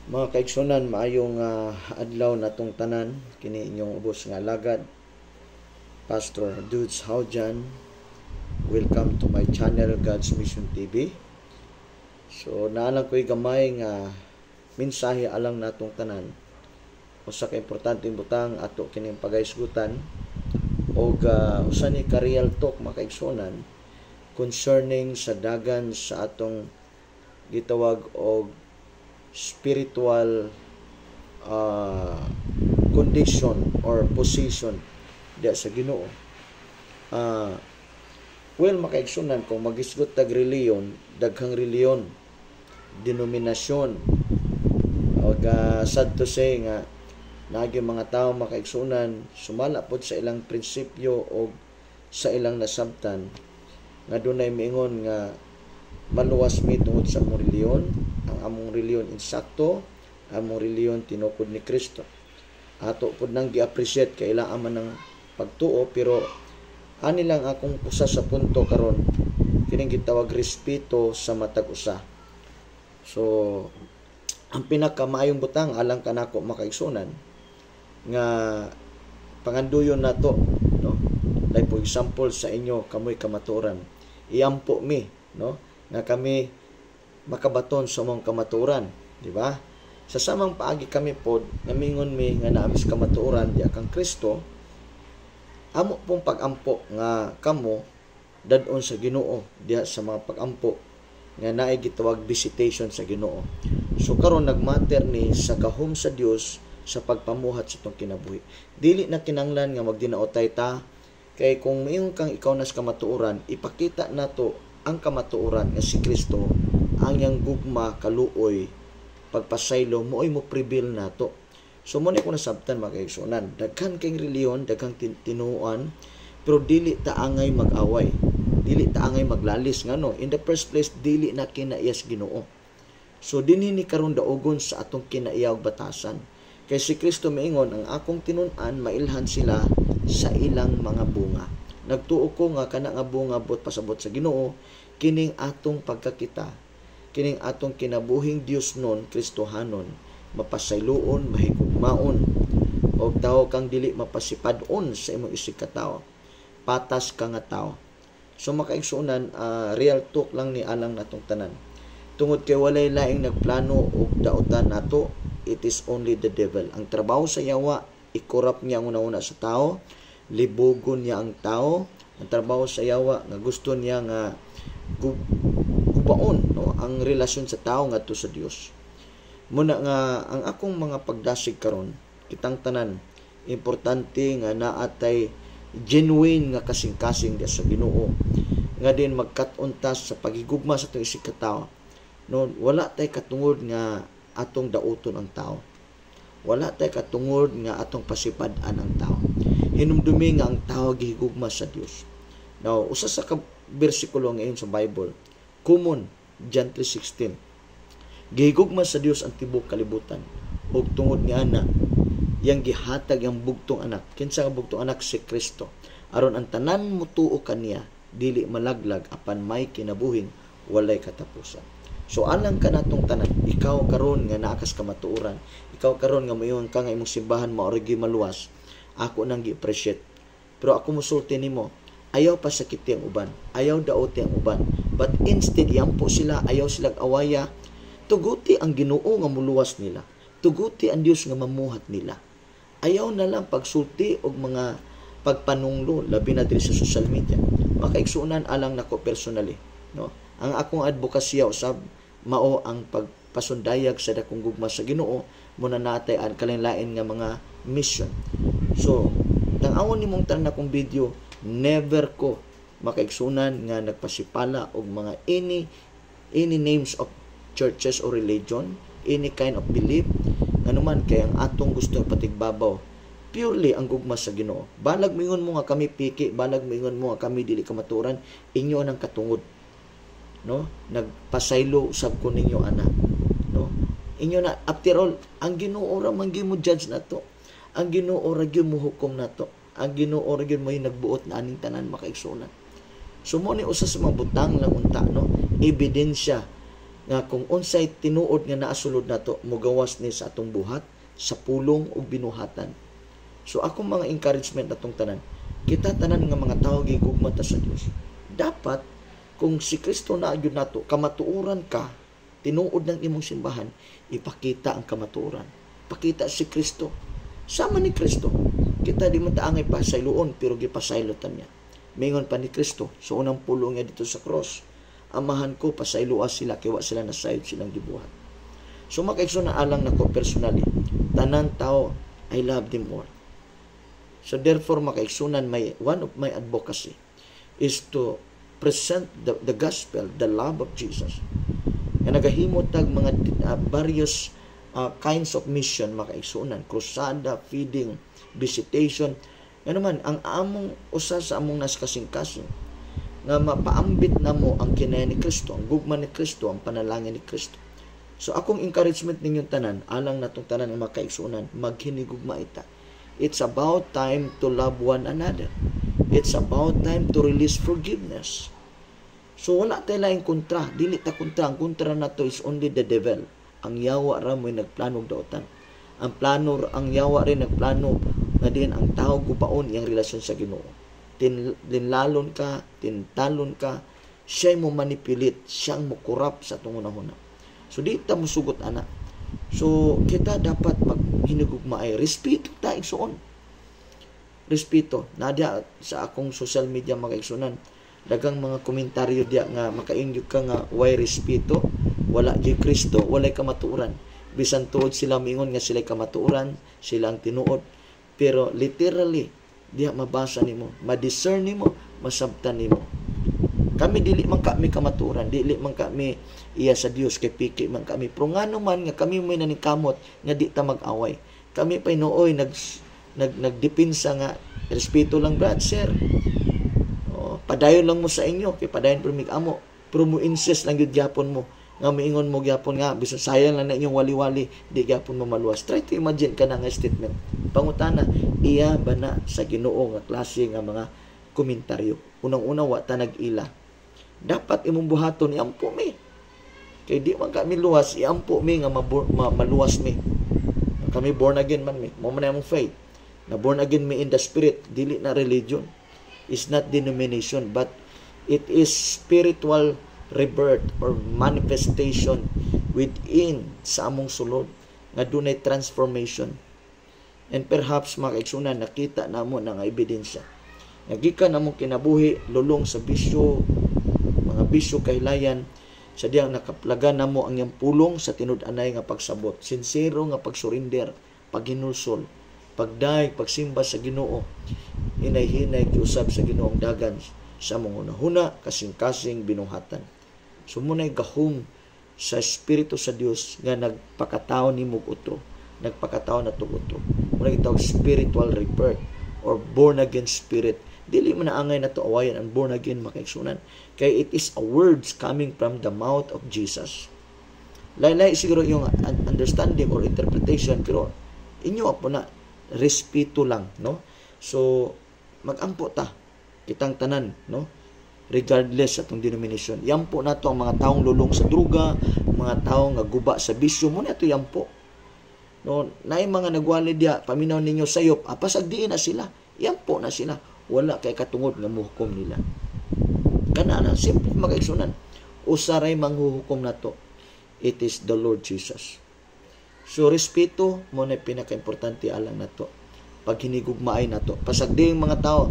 Mga kaigsunan, maayong adlaw natong tanan. Kini inyong ubos nga alagad, Pastor Dudes Haujan. Welcome to my channel, God's Mission TV. So naalang ko'y gamay nga mensahe alang natong tanan. Usa ka importanteng butang ato kining pagahisgutan og usa ni ka real talk, mga kaigsunan, concerning sa dagan sa atong gitawag og spiritual condition or position diya sa Ginoo. Well, makaigsunan, kung magisgot tag reliyon, daghang reliyon, denominasyon, og sad to say nga naagi mga tao, makaigsunan, sumala pod sa ilang prinsipyo og sa ilang nasabtan nga dunay miingon nga maluwas mi tungod sa among reliyon, ang among reliyon insakto, among reliyon tinukod ni Kristo. Ato pod nang gi-appreciate kay ila man ng pagtuo, pero ani lang akong usa sa punto karon, kining gitawag respeto sa matag usa. So ang pinakamaayong butang alang kanako, makaigsunan, nga panganduyon nato, no, like for example sa inyo, kamoy kamatuoran, iampo mi, no, nga kami makabaton sa among kamatuoran, di ba? Sa samang paagi, kami pod nga mingon mi nga naa mis kamatuoran diha kang Kristo, amo pong pagampo nga kamo dad-on sa Ginoo diha sa mga pagampo nga naay gitawag visitation sa Ginoo. So karon nagmatter ni sa gahom sa Dios sa pagpamuhat sa itong kinabuhi. Dili na kinanglan nga magdinaotay ta, kay kung miingon kang ikaw nas kamatuoran, ipakita nato ang kamatuoran nga si Kristo, ang iyang gugma, kaluoy, pagpasaylo, mo'y mo prevail nato. So mo ni ko nasabtan, mga kaigsuonan, daghan kay reliyon, daghang tinuan, pero dili ta angay mag-away. Dili ta angay maglalis, ngano in the first place dili na kinaiyas Ginoo. So dinhi ni karon daugon sa atong kinaiya og batasan. Kay si Kristo miingon, "Ang akong tinun-an, mailhan sila sa ilang mga bunga." Nagtuo ko nga kana nga bunga bot pasabot sa Ginoo kining atong pagkakita, kining atong kinabuhing Dios nun, Kristohanon, mapasayloon, mahigugmaon, og tawo kang dili mapasipad-on sa imong isig katawo. Patas ka nga tao. So makaigsuonan, real talk lang ni alang natong tanan. Tungod kay walay laing nagplano og dautan nato, it is only the devil. Ang trabaho sa yawa, i-corrupt niya ang una-una sa tao, libugon niya ang tao. Ang trabaho sa yawa nga gusto niya nga gubaon, no, ang relasyon sa tao ngadto sa Dios. Muna nga ang akong mga pagdasig karon, kitang tanan, importante nga naatay genuine nga kasing-kasing diya sa Ginoo nga din magkat-on ta sa pagigugma sa atong isig katao, no? Wala tay katungod nga atong dauton ang tao, wala tay katungod nga atong pasipad-an ang tao. Hinumdumi nga ang tao gihigugma sa Dios. Now, usa sa ka bersikulo ngayon sa Bible, common, John 3:16. Gihigugma sa Dios ang tibuok kalibutan ug tungod ni ana yang gihatag ang bugtong anak. Kinsa nga bugtong anak? Si Kristo, aron ang tanan mutuo kaniya dili malaglag apan may kinabuhing walay katapusan. So alang kanatong tanan, ikaw karon nga naa kas kamatuoran, ikaw karon nga moingon ka nga imong simbahan mao ra maluwas, ako nang gi-appreciate. Pero ako musulti nimo, ayaw pasakiti ang uban, ayaw dauti ang uban. But instead, iampo sila, ayaw sila awaya, tuguti ang Ginoo nga muluwas nila. Tuguti ang Dios nga mamuhat nila. Ayaw na lang pagsulti og mga pagpanunglo, labi na diri sa social media. Makaigsuonan, alang nako personally, no? Ang akong advokasya usab mao ang pagpasundayag sa dakong gugma sa Ginoo, muna natay ang kalain-lain nga mga mission. So, tan-awon nimong tanan akong video, never ko, makaigsunan, nga nagpasipala og mga any names of churches or religion, any kind of belief, nganuman kay ang atong gusto patigbabaw purely ang gugma sa Ginoo. Balag moingon mo nga kami piki, balag moingon mo nga kami dili kamatuoran, inyo nang katungod. No? Nagpasaylo usab ko ninyo ana. No? Inyo na, after all, ang Ginoo ra man gyud mo judge nato. Ang Ginoo ra gyud mo hukom nato. Ang Ginoo ra gyud mo nagbuot na aning tanan, makaigsuonan. So mo ni usa sa mga butang lang unta, no, ebidensya Nga kung unsay tinuod nga naa sulod nato, mogawas ni sa atong buhat, sa pulong ug binuhatan. So akong mga encouragement natong tanan, kita tanan nga mga tawo gigugma ta sa Dios. Dapat kung si Kristo na gyud nato, kamatuoran ka, tinuod ng imong simbahan, ipakita ang kamatuoran. Pakita si Kristo. Sama ni Kristo. Kita di man ta angay pasayloon, pero gipasaylotan niya. Mingon pa ni Kristo sa unang pulong niya dito sa cross, "Amahan ko, pasayloa sila kay wa sila nasayod silang gibuhat." So makaigsoon na alang nako personally, tanan tao, I love them all. So therefore, makaigsunan, my one of my advocacy is to present the gospel, the love of Jesus. Nga nagahimo tag mga various kinds of mission, makaigsunan, krusada, feeding, visitation. Nga naman ang among usa sa among nas kasing-kasing nga mapaambit namo ang kinaya ni Kristo, ang gugma ni Kristo, ang panalangin ni Kristo. So akong encouragement ninyong tanan, alang natong tanan nga makaigsunan, maghinigugma ita. It's about time to love one another. It's about time to release forgiveness. So wala tayo laing kontra, dili ta kontra, ang kontra nato is only the devil. Ang yawa ra mo'y nagplano og daotan. Ang plano, ang yawa rin nagplano nga diin ang tao gubaon iyang relasyon sa Ginoo. Tinlalon ka, tintalon ka, siya mo manipulate, siyang mo corrupt sa atong hunahuna. So di ta musugot ana. So kita dapat maghinigugma ay respeto ta, igsuon. Respeto. Nadya sa akong social media, mga igsunan, dagang mga komentaryo diya nga makaingyog ka nga way respeto, wala gyud Kristo, walay kamatuoran. Bisan tuod sila mingon nga sila kamatuoran, sila ang tinuod. Pero literally, diya mabasa nimo, ma-discern nimo, masabtan nimo. Kami dili man kami kamatuoran, dili man kami iya sa Dios kay piki man kami. Pero ngano man nga kami mo'y naningkamot nga di ta mag-away. Kami pa'y nooy nag nag nagdepensa nga respeto lang, brad, sir. Oh, padayon lang mo sa inyo kay padayon pero amo. Pero mo insist lang gyud gyapon mo nga miingon mo gyapon nga bisan sayang lang na inyong wali-wali, di gyapon mo maluwas. Try to imagine ka na nga statement. Pangutana, iya ba na sa Ginoo nga klase nga mga komentaryo? Unang-una, wa ta nag-ila. Dapat imong buhaton, iampo mi. Kay di man kami luwas, iampo mi nga maluwas mi. Kami born again man mi. Mo man among faith. Na born again mi in the spirit, dili na religion. It's not denomination, but it is spiritual rebirth or manifestation within sa among sulod nga dunay transformation. And perhaps, mga kaigsunan, nakita namo na nga ebidensya. Nga gikan among kinabuhi lulong sa bisyo, mga bisyo kahilayan, sa diyang nakaplagan namo ang iyang pulong sa tinud-anay nga pagsabot, sinsero nga pagsurrender, paghinulsol, pagdayeg, pagsimba sa Ginoo, hinay-hinay giusab sa Ginoong dagan sa among hunahuna, kasing-kasing, binuhatan. So muna'y gahom sa Espiritu sa Dios nga nagpakatao nimo utro, nagpakatao na utro. Muna gitawag spiritual rebirth or born again spirit. Dili man na angay nato awayan ang born again, makaigsunan. Kay it is a words coming from the mouth of Jesus. Laylay siguro yung understanding or interpretation, pero inyo po na respeto lang, no? So magampo ta kitang tanan, no? Regardless sa atong denomination. Yampo nato ang mga taong lulong sa druga, mga taong nga guba sa bisyo mo nato yampo. No, naay mga nagwali diya, paminaw ninyo sayop, pasagdiin na sila. Yampo na sila. Wala kay katungod nga muhukom nila. Kana na simple, mga igsunan. Usa ray manghuhukom nato. It is the Lord Jesus. So respeto mo na pinaka-importante alang nato. Pag hinigugmaay nato. Pasagdi ang mga tao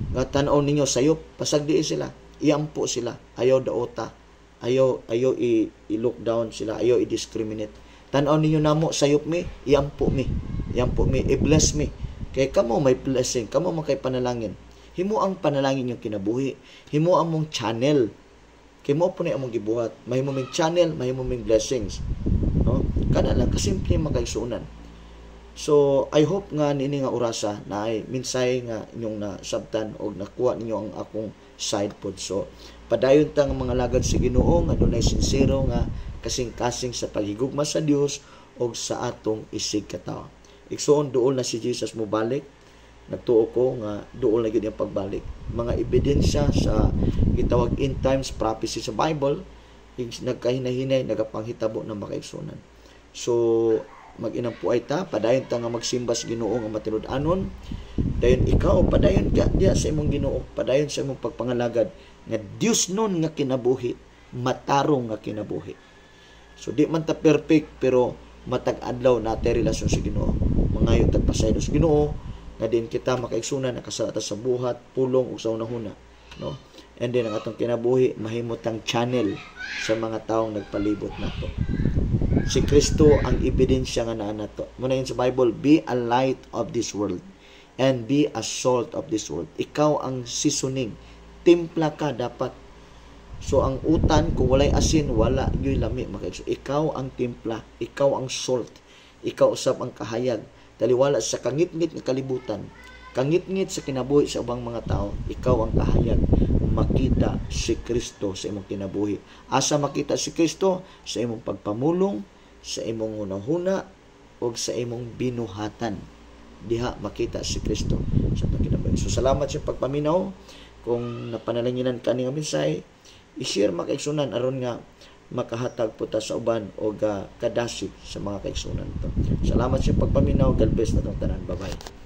nga tan-aw ninyo sayop, pasagdi sila. Iampo sila. Ayaw daota. Ayaw i-look down sila, ayaw i-discriminate. Tan-aw ninyo namo sayop mi, iampo mi. Iampo mi, i-bless mi. Kay kamo may blessing, kamo man kay panalangin. Himo ang panalangin yung kinabuhi. Himo ang mong channel. Kay mo po na among gibuhat. Mahimo ming channel, mahimo ming blessings. No? Kana lang kasimple, mga kaigsuonan. So, I hope nga niini nga orasa na ay minsay nga inyong nasabtan o nakuha ninyo ang akong side pod. So, padayon ta nga mga lagad sa Ginoo nga dunay sinsero nga kasing-kasing sa paghigugma sa Dios og sa atong isig katawo. Igsuon, duol na si Jesus mobalik. Nagtuo ko nga duol na gyud ang pagbalik. Mga ebidensya sa gitawag end times prophecy sa Bible Nagkahinahinay, nagapanghitabo na, mga kaigsunan. So mag-inampuay ta, padayon ta nga magsimba sa Ginoo nga matinud-anon. Dayon ikaw, padayon ka diya sa imong Ginoo, padayon sa imong pagpangalagad nga Dios nun nga kinabuhi, matarong nga kinabuhi. So di man ta perfect, pero matag adlaw natay relasyon sa Ginoo. Mangayo tag pasaylo sa Ginoo nga din kita, makaigsunan, nakasala ta sa buhat, pulong ug sa hunahuna, no? And then ang atong kinabuhi mahimo tang channel sa mga taong nagpalibot nato. Si Kristo ang ebidensya nga naa nato. Muna yun sa Bible, "Be a light of this world and be a salt of this world." Ikaw ang seasoning. Timpla ka dapat. So ang utan, kung walay asin, wala gyud lami, mga. Ikaw ang timpla, ikaw ang salt, ikaw usab ang kahayag. Taliwala sa kangitngit nga kalibutan, kangitngit sa kinabuhi sa ubang mga tao, ikaw ang kahayag. Makita si Kristo sa imong kinabuhi. Asa makita si Kristo? Sa imong pagpamulong, sa imong hunahuna, o sa imong binuhatan. Diha makita si Kristo sa atong kinabuhi. So salamat sa pagpaminaw. Kung napanalanginan ka nga mensahe, i-share, mga kaigsunan, aron nga makahatag po ta sa uban o kadasig sa mga kaigsunan to. Salamat sa pagpaminaw. God bless natong tanan. Bye-bye.